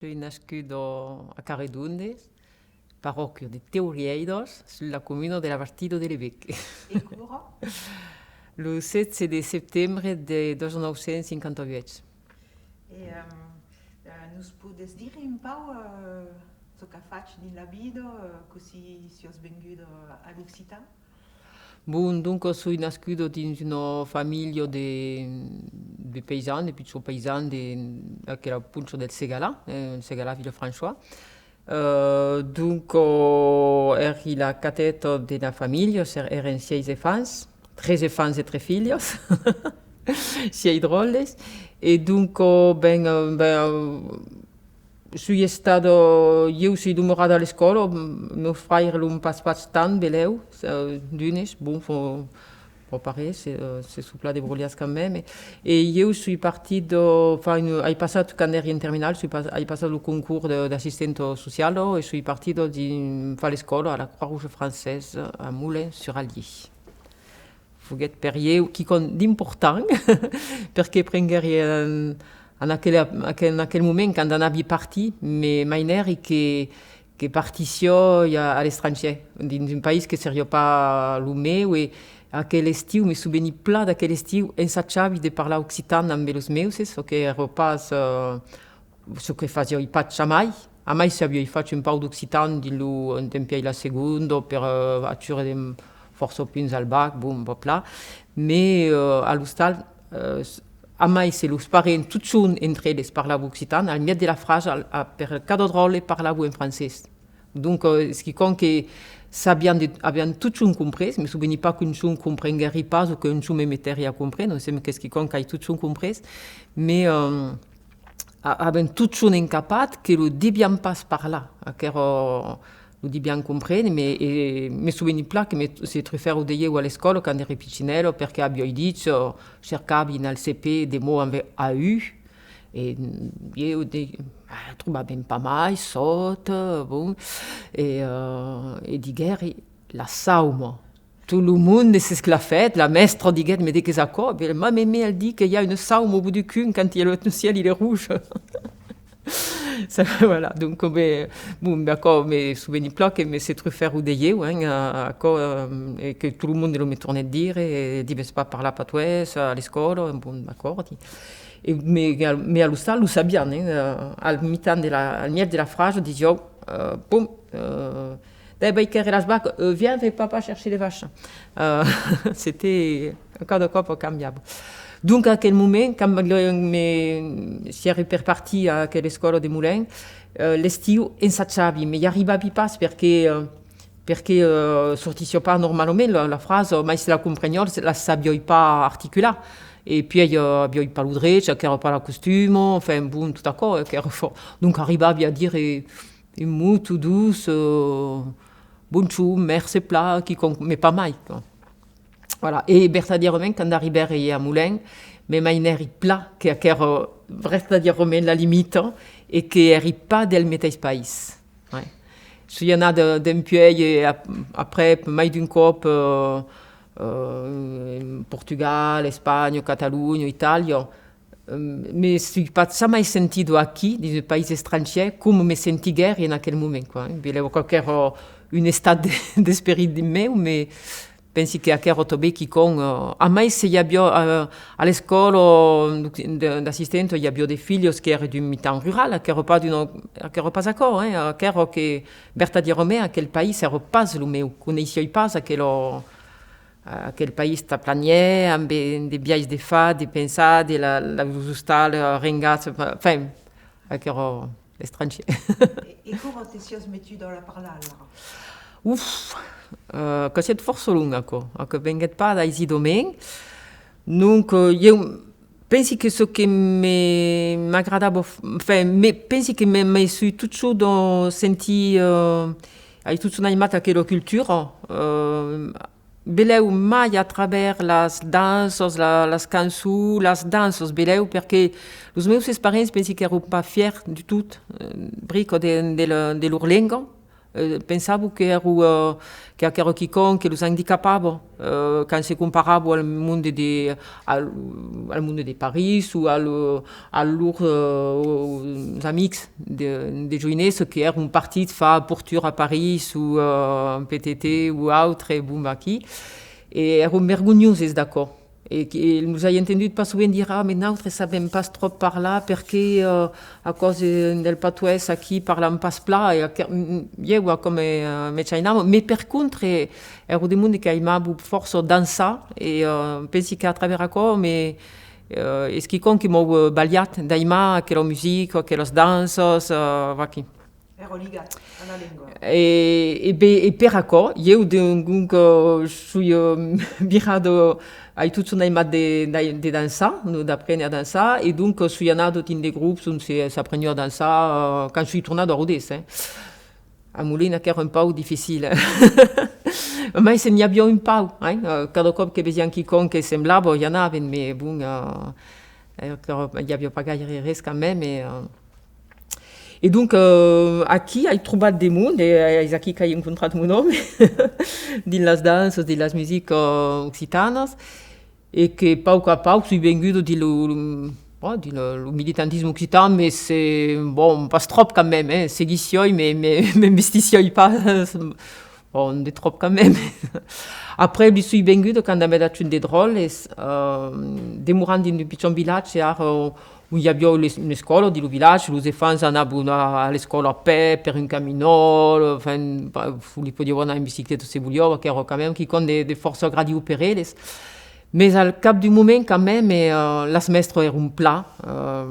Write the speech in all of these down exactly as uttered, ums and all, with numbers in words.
Soi nascuda a Carredondes, parròquia de Teurieiras, sus la comuna de la Bastida de l'Evesque. E quora? Lo setze de setembre de mila nòu cents cinquanta-uèch. E, ehm, eh, nos pòdes dire un pauc, eh, çò qu'as fach dins la vida, eh, cossí siás venguda a l'occitan? Bon, donc, soi nascuda dins una familha de, de païsans, de pichons païsans de, d'aquela poncha del Segalar, eh, Segalar Villefranchois. Euh, donc, euh, èri la cateta de la familha, ser-, èrem sièis enfants, tres enfants e tres filhas, sièis dròlles. E donc, euh, ben, euh, ben, euh, soi estada, euh, ieu soi demorada a l'escòla, m-, meus fraires l'an pas fach tant, belèu, euh, d'unes, bon, fo-, Bon, pareil, se, euh, se sopla de brolhas quand même. E, e ieu soi partida, enfin, ai passat, quand èri en terminal, soi pas, ai passat lo concors de, d'assistenta sociala e soi partida dins, far l'escòla a la Croix-Rouge Française a Moulins-sur-Allier. Foguèt per ieu quicòm d'important, perque prenguèri en, en aquel, en aquel moment, quand anavi partir, me mainèri que que partissiái a, a l'estrangièr, dins un país que seriá pas lo meu, e aquel estiu, me soveni plan d'aquel estiu, ensajavi de parlar occitan amb los meuses, çò que èra pas, eh, çò que fasiái pas jamai, amai se aviái fach un pauc d'occitan dins lo, dempuèi la segonda, per, eh, ature de fòrça punts al bac, bon, va plan, mai, eh, a l'ostal, eh, amai se los parents, totjorn entre eles, parlavan occitan, al mièg de la frasa, al, a, per cada dròlle, parlavan en francés. Donc, eh, es quicòm que sabiam de, aviam totjorn comprés, me soveni pas qu'un jorn comprenguèri pas o qu'un jorn me metèri a comprene, sembla qu'es quicòm qu'ai totjorn comprés, mai, eh, a-, avèm totjorn encapat que lo deviam pas parlar, aquò èra, lo deviam comprene, mai, e me soveni plan que me, se trufèron de ieu a l'escòla quand èri pichinèla, perque aviái dich, eh, cercavi al C P de mots amb A U, e ieu de, eh, trobàvem pas mai, sòt, bon, e, eh, e diguèri, la sauma. Tot lo monde s'esclafèt, la mèstra diguèt: « Mais de qu'es aquò? » « Bé, ma mémé, elle dit qu'il y a une sauma au bout du cul quand il y a le ciel, il est rouge. » Ça, voilà, donc, ben, bon, ben, aquò, me soveni plan que me se trufèron de ieu, hein, a, aquò, eh, e que tot lo monde lo me tornèt dire, e dives pas parlar patoès a l'escòla, bon, d'acòrdi. E, me, me a l'ostal lo sabiam, hein, eh, al mitan de la, al mièg de la frasa, disián, eh, pom, eh, Dai, vai quèrre las vacas, euh, viens avec papa chercher les vaches. Euh, c'était, cada còp cambiava. Donc, a aquel moment, quand me, me, sièri per partir a aquela escòla de Moulins, euh, l'estiu ensajavi, mai i arribavi pas perque, euh, perque, euh, sortissiá pas normalament la, la frasa, mai se la compreniá, la sabiái pas articular. E puèi, euh, aviái pas lo drech, qu'èra pas la costuma, enfin, bon, tot aquò, eh, qu'èra fòrt. Donc, arribavi a dire, eh, un mot tot doç, euh, « Bonjorn, mercé plan », quicòm, mai pas mai, quoi. Voilà. E vertadièrament, quand arribèri a Moulins, me mainèri plan que aquò èra vertadièrament la limita e que èri pas del meteis país. Ouais. Soi anada dempuèi e ap-, aprèp mai d'un còp, euh, euh, en Portugal, Espanha, Catalonha, Itàlia, me soi pas jamai sentida aquí, dins un país estrangièr, coma me sentiguèri en aquel moment, quoi, hein. Belèu qu'èra un estat de, d'esperit meu, mai pensi que aquò èra tanben quicòm, eh, amai se i aviá, eh, a l'escòla, eh, de, d'assistenta, i aviá de filhas qu'èran d'un mitan rural, aquò èra pas d'una, aquò èra pas aquò, hein, aquò èra que vertadièrament aquel país èra pas lo meu, coneissiái pas aquela, aquel país tan planièr, amb de, de biais de far, de pensar, de la, la, los ostals, eh, rengats, enfin, aquò èra estrangièr. E, e quora te siás metuda a la parlar, alara? Uf, eh, que sièt fòrça long, aquò, aquò venguèt pas d'aisidament. Donc, eh, ieu pensi que çò que me, m'agradava, f-, enfin, me, pensi que me, me soi totjorn sentit, eh, ai totjorn aimat aquela cultura, eh, belèu mai a travèrs las danças, la, las cançons, las danças, belèu, perque los meuses parents pensi qu'èran pas fièrs du tot, eh, brica de, de la, de lor lenga, Eh, pensavo que èra, eh, que aquò èra quicòm que los andicapava, eh, quand se comparava al monde de, al, al monde de París o al, a lors, eh, amics de, de joinessa que èran partits far Porture a París o, eh, P T T o autre, bon, vaquí. E èran vergonhoses d'aquò. E que, e los ai entendut pas sovent dire: «Ah, mas nautres sabèm pas tròp parlar, perque, eh, a causa, eh, del patoès aquí parlam pas plan», e aqu-, mm, mm, ieu aquò me, eh, me chainava, mas per contra, èra de monde qu'aimava fòrça dançar, e, eh, pensi qu'a travèrs aquò, mas, eh, es quicòm que m'an, eh, balhat d'aimar aquela musica, aquelas danças, eh, vaquí. Èra ligat a la lenga. E, e ben, e per aquò, ieu, donc, eh, soi, eh, virada, ai totjorn aimat de, de, de dançar, no, d'aprene a dançar, e donc, eh, soi anada dins de grops ont se, s'apreniá a dançar, eh, quand soi tornada a Rodés, eh. A Molins, qu'èra un pauc dificil. Mai se n'i aviá un pauc, eh, eh, cada còp que vesián quicòm que semblava, i anàvem, mas bon, eh, eh, que i aviá pas gaire res quand même, e, eh, E donc, eh, aquí ai trobat de monde, e es aquí qu'ai encontrat mon òme, dins las danças, dins las musicas, eh, occitanas, e que pauc a pauc soi venguda dins lo, lo, bon, dins lo, lo militantisme occitan, mas, eh, bon, pas tròp quand même, eh, seguissiái, mas, mas, m'investissiái pas, bon, de tròp quand même. Après, li soi venguda quand avèm agut de dròlles, eh, demorant dins un pichon vilatge, ara, ont i aviá les, una escòla dins lo vilatge, los enfants anavan a, a l'escòla a pè, per un caminòl, enfin, pa-, li podián anar en bicicleta se volián, qu'èra quand même quicòm de, de fòrça agradiu per eles. Mas al cap d'un moment, quand même, e, eh, las mèstras èran plan, eh,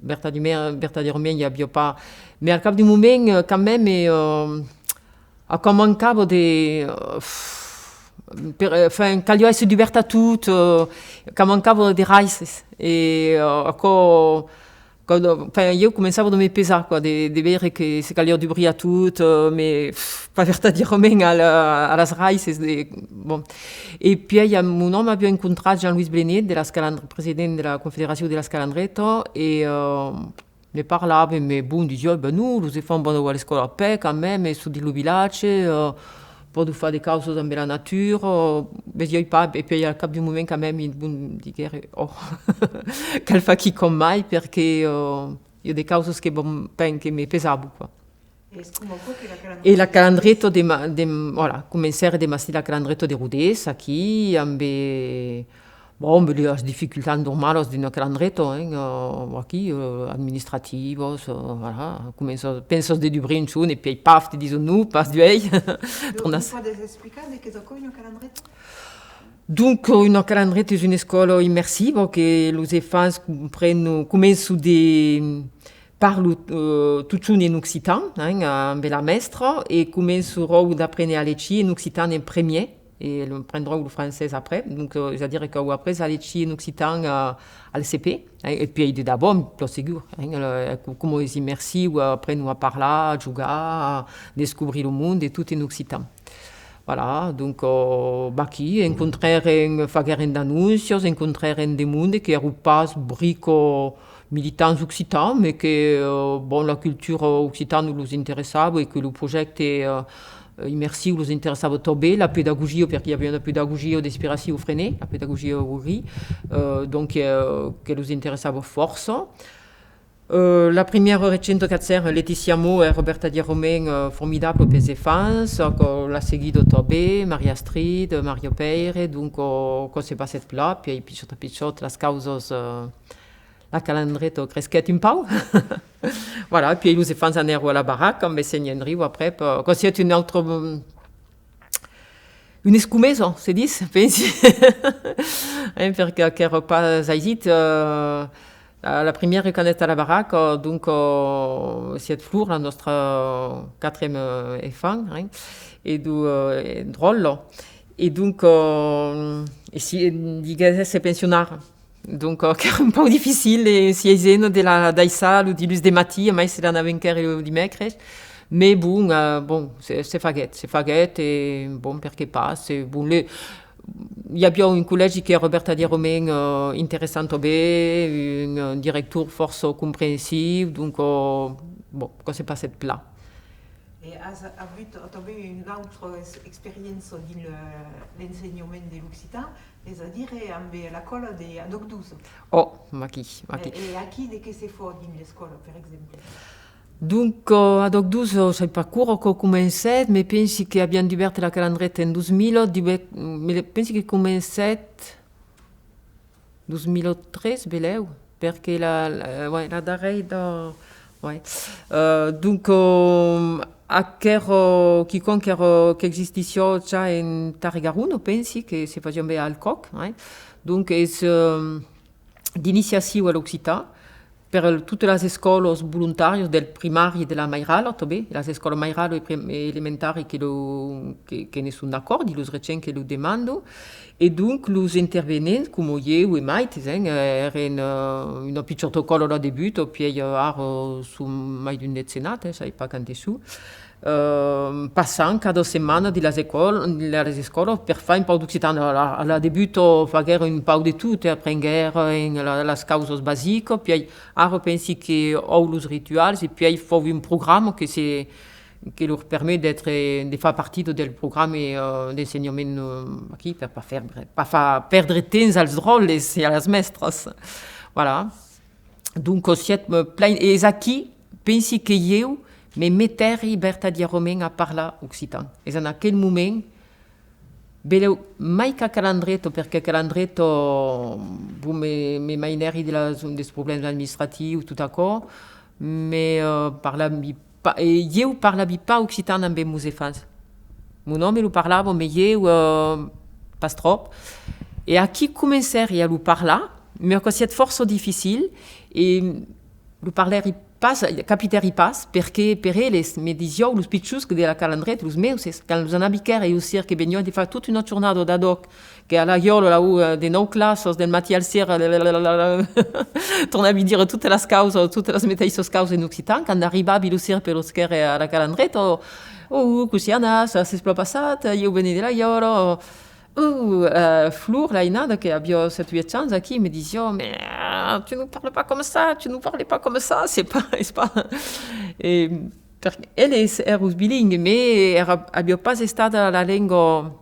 vertadièrament, vertadièrament, i aviá pas, mas al cap d'un moment, eh, quand même, e, eh, Aquò mancava de, eh, per, eh, enfin, caliá èsser dubèrt a tot, eh, aquò mancava de raices. E, eh, aquò, aquò, enfin, ieu començava de me pesar, quoi, de, de veire que se caliá dubrir a tot, eh, mas, pff, pas vertadièrament a la, a las raices de, bon. E puèi, a, mon òme aviá encontrat Jean-Louis Blenet, de las Calandre-, president de la Confederacion de las Calandretas, e, eh, Ne parlàvem, mas bon, disiái, ben non, los enfants van a l'escòla a pè, quand même, e son dins lo vilatge, eh, pòdon far de causas amb la natura, eh, vesiái pas, e puèi al cap d'un moment, quand même, bon, diguère, oh, cal far quicòm mai, perque, eh, i a de causas que, bon, ben, que me pesavan, quoi. E es coma aquò que la Calandreta... E la Calandreta de ma-, de, voilà, comencère de bastir la Calandreta de Rodés, aquí, ambe, bon, ambe las dificultats normalas d'una calandreta, hein, eh, aquí, eh, administrativas, eh, voilà, començas, pensas de dubrir un jorn e puèi, paf, te dison non, pas d'uèi. Tornas. Pòdes explicar de qu'es aquò una calandreta? Donc, eh, una calandreta es una escòla immersiva que los enfants comprenon, començan de, parlan, eh, totjorn en occitan, hein, ambe la mèstra, e començaràn d'aprene a legir en occitan en premier, e lo, prendràn lo francés après. Donc, eh, es a dire qu'an aprés a legir en occitan, eh, al C P, hein, e puèi de d'abòrd, plan segur, hein, eh, co-, coma es immersiu, eh, aprenon a parlar, a jogar, a descobrir lo monde, e tot en occitan. Voilà, donc, eh, vaquí, encontrèrem, faguèrem d'anóncias, encontrèrem de monde qu'èra pas brica militants occitans, mas que, eh, bon, la cultura occitana los interessava e que lo projècte, eh, immersiu los interessava tanben, la pedagogia, perque i aviá una pedagogia d'inspiracion Freinet, la pedagogia Oury, eh, donc, eh, que los interessava fòrça. Eh, la primièra regenta qu'agèt, Laetitia Mo, èra vertadièrament, eh, formidabla pels enfants, aquò l'a seguida tanben, Maria Astrid, Maria Pèire, donc, eh, aquò se passèt plan, puèi pichòt a pichòt las causas, eh, la calandreta cresquèt un pauc. Voilà, puèi los enfants anèron a la baraca, ambe Sénher Andriu aprèp, eh, aquò sièt un autre, mm, una escomesa, se ditz, pensi. Hein, perque qu'èra pas aisit, eh, la, la primièra qu'anèt a la baraca, donc, eh, sièt Flor, la nòstra quatrième, eh, enfant, hein, e do, eh, dròlla. E donc, eh, e si, diguèsse, se pensionara. Donc, eh, qu'èra un pauc dificil, e sièisena de la daissar lo diluns de matin, amai se l'anavan quèrre lo dimècres. Mas bon, eh, bon, se, se faguèt, se faguèt, e bon, perqué pas, e bon, le, i aviá un collègi qu'èra vertadièrament, eh, interessant tanben, un, eh, director fòrça comprensiu, donc, eh, bon, aquò se passèt plan. E as avut tanben una autra es-, experiéncia dins le, l'ensenhament de l'occitan, es a dire ambe la còla de Adoc dos. Oh, vaquí, vaquí. E, e aquí de qué se fa dins l'escòla, per exemple? Donc, euh, Adoc dos, euh, sai pas quora quò comencèt, me pensi que avián dubèrt la Calandreta en dos mila, dubèrt, me pensi que comencèt dos mila tres, belèu, perque la, la, ouais, la darrèira, ouais. Euh, donc, euh, aquò èra quicòm qu'èra, qu'existissiá ja en Tarn-e-Garona, pensi, que se fasiá ben al còp, ouais. Donc, es, euh, d'iniciacion a l'occitan per totas las escòlas volontàrias del primari e de la mairala, tanben, las escòlas mairala e prim-, e elementari que lo, que, que ne son d'acòrdi, los regents que lo demandan, e donc los intervenents, coma ieu e maites, hein, èren, euh, una pichòta còla a la debuta, pièi, euh, ara son mai d'un detzenat, hein, sai pas quantes son. Euh, passam cada setmana dins las escòl-, dins las escòlas per far un pauc d'occitan. A la, a la debuta faguèron un pauc de tot, eh, aprenguèron la, las causas basicas, pièi ara pensi que an los rituals, e pièi fan un programa que se, que lor permet d'èstre, de far partida del programa, euh, d'ensenhament, euh, aquí, per pas far, pas far pèrdre temps als dròlles e a las mèstras. Voilà. Donc, sièt, eh, plan, es aquí, pensi que ieu me metèri vertadièrament a parlar occitan. Es en aquel moment, belèu mai qu'a Calandreta, perque Calandreta, bon, me, me mainèri de las, dels problèmas administratius, tot aquò, me, eh, parlavi pa-, e ieu parlavi pas occitan ambe mos enfants. Mon òme lo parlava, me ieu, eh, pas tròp. E aquí comencèri a lo parlar, me aquò sièt fòrça dificil, e lo parlèri pas, capitèri pas, perque per eles, me disián, los pichons de la Calandreta, los meuses, quand los anavi quèrre, ieu sir que venián de far tota una jornada d'adòc, que a la iòla, là, eh, de nòu classas, del matin al ser, tornavi dire totas las causas, totas las meteissas causas en occitan, quand arribavi lo ser per los quèrre a la Calandreta, oh, oh, cossí anatz, s'es plan passat, ieu veni de la iòla, oh, eh, Flor, l'ainada, que aviá sèt uèch ans aquí, me disiá, mais, euh, tu nous parles pas comme ça, tu nous parles pas comme ça, c'est pas, es pas... E, perque eles èran bilingües, me èra, aviá pas estat la lenga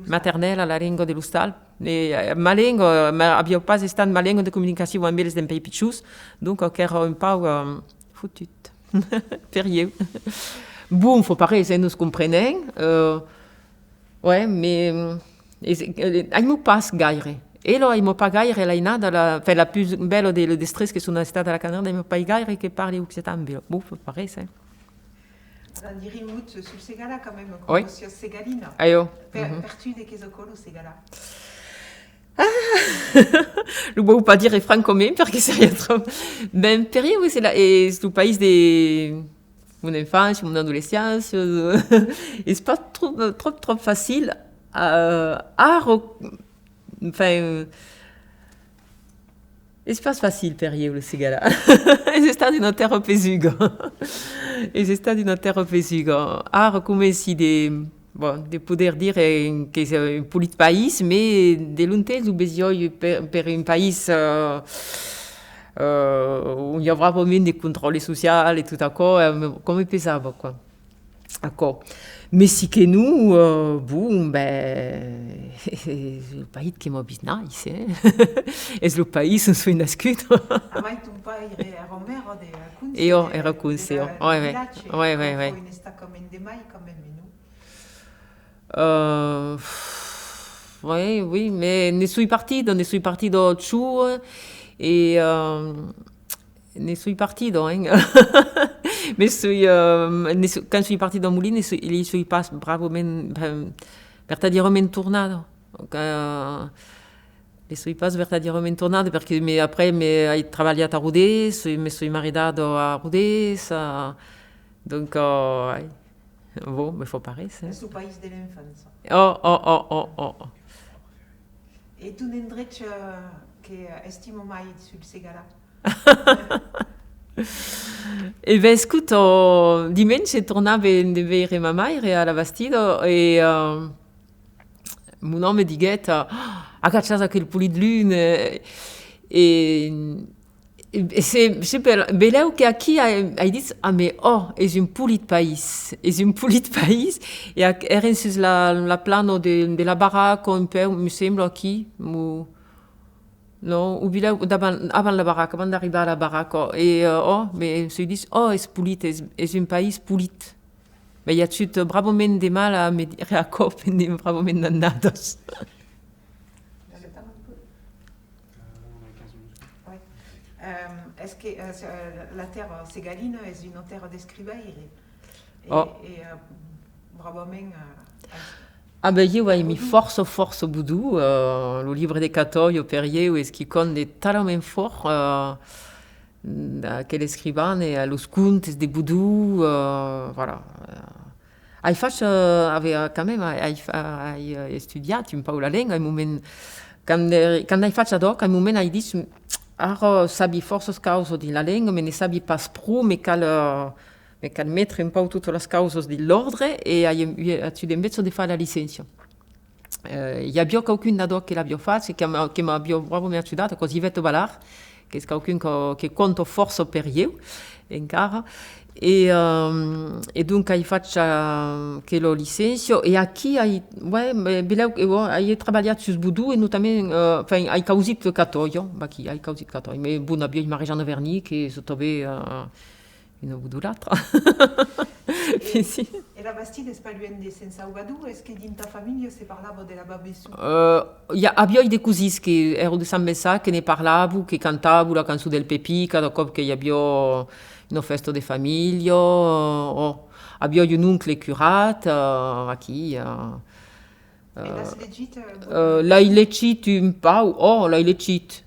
maternèla, la lenga de l'ostal. E, eh, ma lenga, eh, ma, aviá pas estat ma lenga de comunicacion amb eles dempuèi pichons, donc, eh, qu'èra un pauc, eh, fotut per ieu. Bon, fa pas res, eh, nos comprenèm, eh, ouais, mais, eh, es, eh, aima pas gaire. Ela aima pas gaire, l'ainada, la, enfin, la pus bèla de, de tres que son estadas a la Calandreta, aima pas gaire que parli occitan amb ela. Bon, fa pas res, eh. Ara, dirim mot sul Segalar, quand même, coma siás segalina. Aiò. Per, per tu, de qu'es aquò, lo Segalar? Lo vau pas dire francament, perque seriá tròp. Ben, per ieu, es la, es lo país de mon enfància, mon adolescéncia. Es pas tròp, tròp, tròp facil. Euh, ara, enfin, es pas facil per ieu, lo Segalar. Es estat una tèrra pesuga. Es estat una tèrra pesuga. Ara comenci de, bon, de poder dire qu'es un polit país, me de longtemps lo vesiái per, per un país, euh, euh, ont i aurà vraiment de contròle social e tot aquò, eh, me, quò me pesava, quoi. Aquò. Mai si que non, euh, bon, ben, es lo país que m'a vist nàisser, eh? Es lo país ont soi nascut. Amai ton paire èra maire de Conse. Iò, èra Conse, iò. Ouais, ouais. Ouais, ouais, ouais. Un estacament de mai, quand même, non? Euh, oui, oui, mais ne soi partida, ne soi partida jove, e, euh, ne soi partida, hein. Me soi, euh, ne soi, quand soi partida a Molins, ne soi, li soi pas bravament, ben, vertadièrament tornada. Donc, euh, ne soi pas vertadièrament tornada, perque me, après, me, ai trabalhat a Rodés, me soi maridada a Rodés, euh, donc, euh, ouais. Bon, me fa pas res, hein. Es lo país de l'enfança. Oh, oh, oh, oh, oh, oh. E ton endrech, euh, que estima mai sul Segalar? E ben, escota, dimenge tornàvem de veire ma maire a la Bastida e, euh, mon òme diguèt, euh: "Agachatz aquel polit lum", e, e E se, se bel-, belèu que aquí ai, ai dit, ah, mais oh, es un polit país, es un polit país, e ac-, èrem sus la, la plana de, de la Barraca, un peu, me sembla, aquí, o, non, o belèu davant, avant la Barraca, avant d'arribar a la Barraca, e, euh, oh, me soi dit, oh, es polit, es, es un país polit. Mas i a agut bravament de mal a me dire aquò pendent bravament d'annadas. J'attends un peu. Oui. Euh, est-ce que, euh, c'est, euh, la terra segalina es una terra d'escrivaire? E, oh. E, euh, bravament, euh, ah ben, ieu aimi fòrça, fòrça Bodon, euh, lo libre de Catòia per ieu es quicòm de talament fòrt, euh, aquel escrivan e, eh, los contes de Bodon, euh, voilà. Ai fach, euh, ave-, quand même, ai, ai fa-, ai, euh, estudiat un pauc la lenga, un moment, quand, eh, quand ai fach ad òc, un moment ai dit, ara sabi fòrças causas dins la lenga, mas ne sabi pas pro, me cal, euh, me cal metre un pauc totas las causas dins l'òrdre, e ai, ai agut enveja de far la licéncia. Eh, i aviá quauqu'un d'adòc que l'aviá fach e que m'a-, que m'aviá bravament ajudat, aquò's Yvette Ballard, qu'es quauqu'un que, que còmpta fòrça per ieu, encara. E, euh, e donc ai fach, euh, aquela licéncia, e aquí ai, ouais, me-, belèu que, ouais, ai trabalhat sus Bodon, e notament, euh, enfin, ai causit Catòia, vaquí, ai causit Catòia, mas bon, aviái Marie-Jeanne Verny, que se trobava, euh, una bodolatra. E, pensi. E la Bastida es pas luènh de Sent Salvador, es que dins ta familha se parlava de la Babessor? Euh, i a, aviái de cosins que èran de Sent Vincent, que ne parlavan, que cantavan la cançon del Pepin cada còp que i aviá una fèsta de familha, o aviái un oncle curat, euh, aquí, euh, E l'as legit, euh, euh, l'ai legit un pauc, oh, l'ai legit.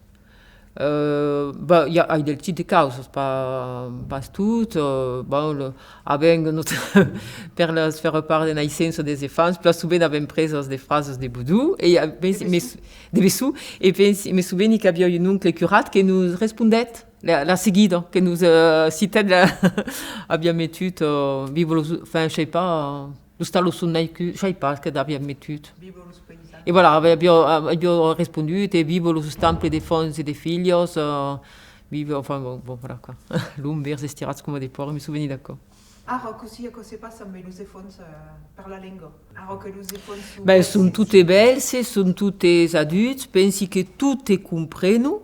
Euh, ben, i a, ai legit de causas, pas, pas tot, euh, bon, le, avèm, per las faire part de naissença dels enfants, plan sovent avèm presas de frasas de Bodon, e, euh, pensi, de Besson. Me s-, de Besson, e pensi, me soveni qu'aviá un oncle curat que nos respondèt la, la seguida, que nos, euh, citèt la, aviá metut, euh, viva los, enfin, je sais pas, euh, L'ostal lo son naicut, sai pas que d'aviá metut. Viva los paisans. E voilà, aviá, aviá respondut, e viva los ostamples de fonts e de filhas, euh, viva, enfin, bon, bon, voilà, quoi. Longs, verds, estirats coma de pòrcs, me soveni d'aquò. Ara, cossí aquò se passa amb los enfants, euh, per la lenga? Ara que los enfants son... Ben, son totes bèls, son totes adults, pensi que totes comprenon,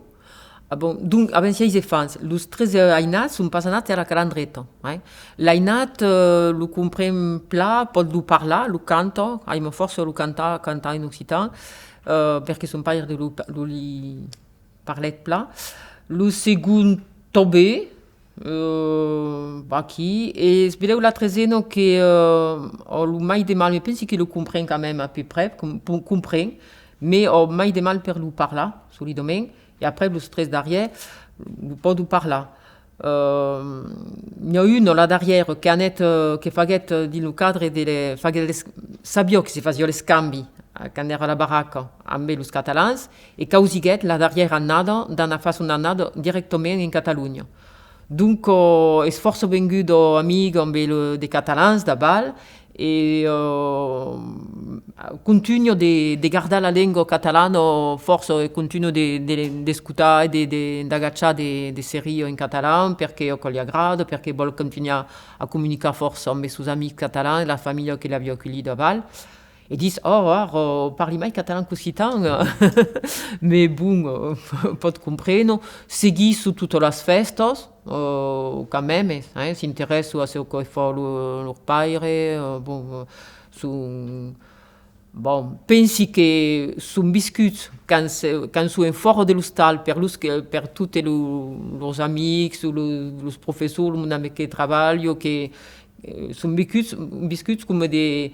Ah bon, donc, avèm sièis enfants. Los tres, eh, ainats son pas anats a la Calandreta, eh. L'ainat, eh, lo compren plan, pòt lo parlar, lo canta, aima fòrça lo cantar, cantar en occitan, eh, perque son paire lo, lo li parlèt plan. Lo segond, tanben, eh, vaquí. E es belèu la tresena que, eh, a lo mai de mal, me pensi que lo compren quand même à peu près, com-, com-, compren, mai a mai de mal per lo parlar, solidament. E après, los tres darrièrs, lo pòdon parlar. Euh, n'i a una, la darrièra, que anèt, euh, que faguèt, euh, dins lo cadre de le, faguèt les, sabiá que se fasiá l'escambi, eh, quand èra a la Barraca, ambe los catalans, e causiguèt la darrièra annada d'anar far son annada dirèctament en Catalonha. Donc, euh, es fòrça venguda amiga ambe lo, de catalans d'aval, e, euh, contunha de, de gardar la lenga catalana fòrça, e contunha de, de, d'escotar e de, de, d'agachar de, de serias en catalan, perque aquò li agrada, perque vòl contunhar a comunicar fòrça ambe sos amics catalans e la familha que l'aviá aculhida aval. E ditz, oh, ara, parli mai catalan qu'occitan, mais bon, euh, pòt comprene, seguisson totas las fèstas, euh, quand même, hein, s'interèsson a çò que fa lo, lor paire, euh, bon, euh, son, bon, pensi que son viscuts quand se, quand son en fòra de l'ostal per los que, per totes lo, lors amics, lo, los professors, lo monde amb que trabalha, que, eh, son viscuts, viscuts coma de,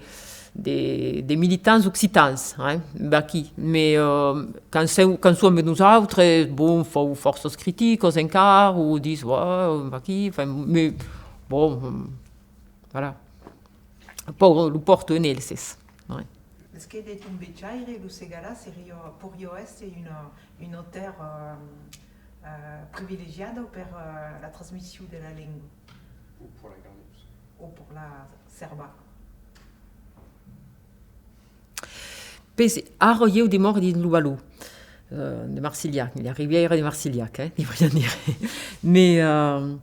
de, de militants occitans, hein, vaquí. Mais, euh, quand se, quand son amb nosautres, bon, fan fòrças criticas encara, o dison, ouais, vaquí, enfin, mais, bon, euh, voilà. Pòrtan, lo pòrtan en elses, ouais. Es que de ton vejaire, lo Segalar seriá, poiriá èsser una, una tèrra, euh, euh, privilegiada per, euh, la transmission de la lenga? O per la garder, o per la serbar? Pensi, ara ieu demòri dins lo Valon. eh, de Marsilhac, la ribièira de Marsilhac, eh, deuriam dire. Me, eh,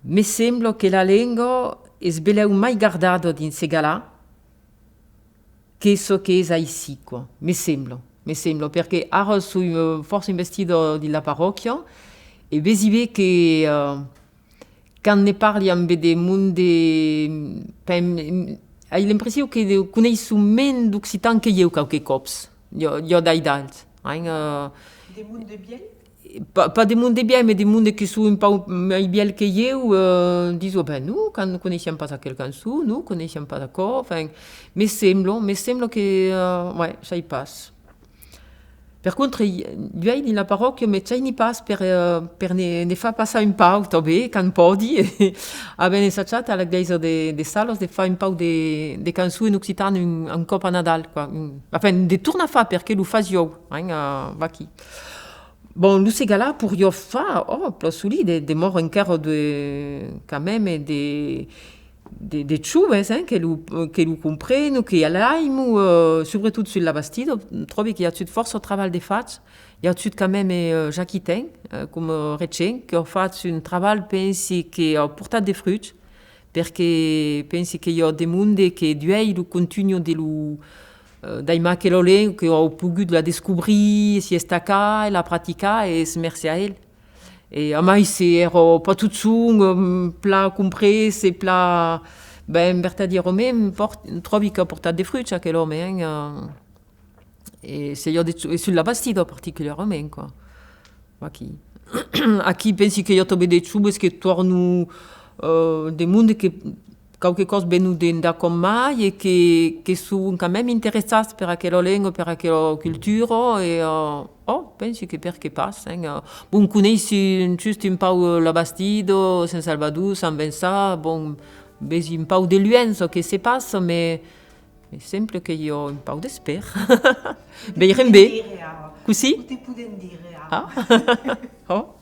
me sembla que la lenga es belèu mai gardada dins Segalar que çò que es aicí, quoi. Me sembla, me sembla, perque ara soi, eh, fòrça investida dins la parròquia e vesi ben que, eh, quand ne parli amb de monde, pen-, ai l'impression que de, coneisson mens d'occitan que ieu qualques còps, jo, jo d'Aidals, hein, eh, De monde vièlh? Pas, pas de monde vièlh, mas de monde que son un pauc mai vièlh que ieu, eh, dison, ben, non, quand coneissiam pas aquel cançon, non, coneissiam pas aquò, enfin, me sembla, me sembla que, eh, ouais, sai pas. Per contra, i-, uèi dins la parròquia me gèni pas per, eh, per ne, ne far passar un pauc, tanben, quand pòdi, avèm ensajat a la glèisa de, de Salas de far un pauc de, de cançons en occitan un, un còp a Nadal, quoi. Un, enfin, de tornar far, perque lo fasián, hein, a, vaquí. Bon, lo Segalar poiriá far, oh, plan solide, demòra encara de, quand même, de, de, de joves, hein, que lo, que lo comprenon, que l'aiman, eh, subretot sus la Bastida, tròbi que i a agut fòrça trabalh de fach, i a agut quand même, eh, Jaquitin, eh, coma regent, que a fach un trabalh, pensi, que a portat de fruch, perque pensi que i a de monde que d'uèi lo contunhan de lo, eh, d'aimar aquela lenga, que an pogut la descobrir, s'i estacar e la practicar, e es mercé a el. E amai se èra pas totjorn, eh, plan comprés e plan, ben, vertadièrament, pòrt-, tròbi qu'a portat de fruch aquel òme, hein, eh, e se i a de, e sus la Bastida particularament, quoi. Aquí. Aquí pensi que i a tanben de joves que tornan, eh, de monde que qualques còps venon d'endacòm mai e que, que son quand même interessats per aquela lenga, per aquela cultura, e, eh, oh, pensi que perqué pas, hein, eh. Bon, coneissi just un pauc, eh, la Bastida, Sent Salvador, Sent Vençà, bon, vesi un pauc de luènh çò que se passa, mas, mas sembla que i a un pauc d'espèr. Veirem ben. Cossí? O te podèm dire, ara. Ah. Oh.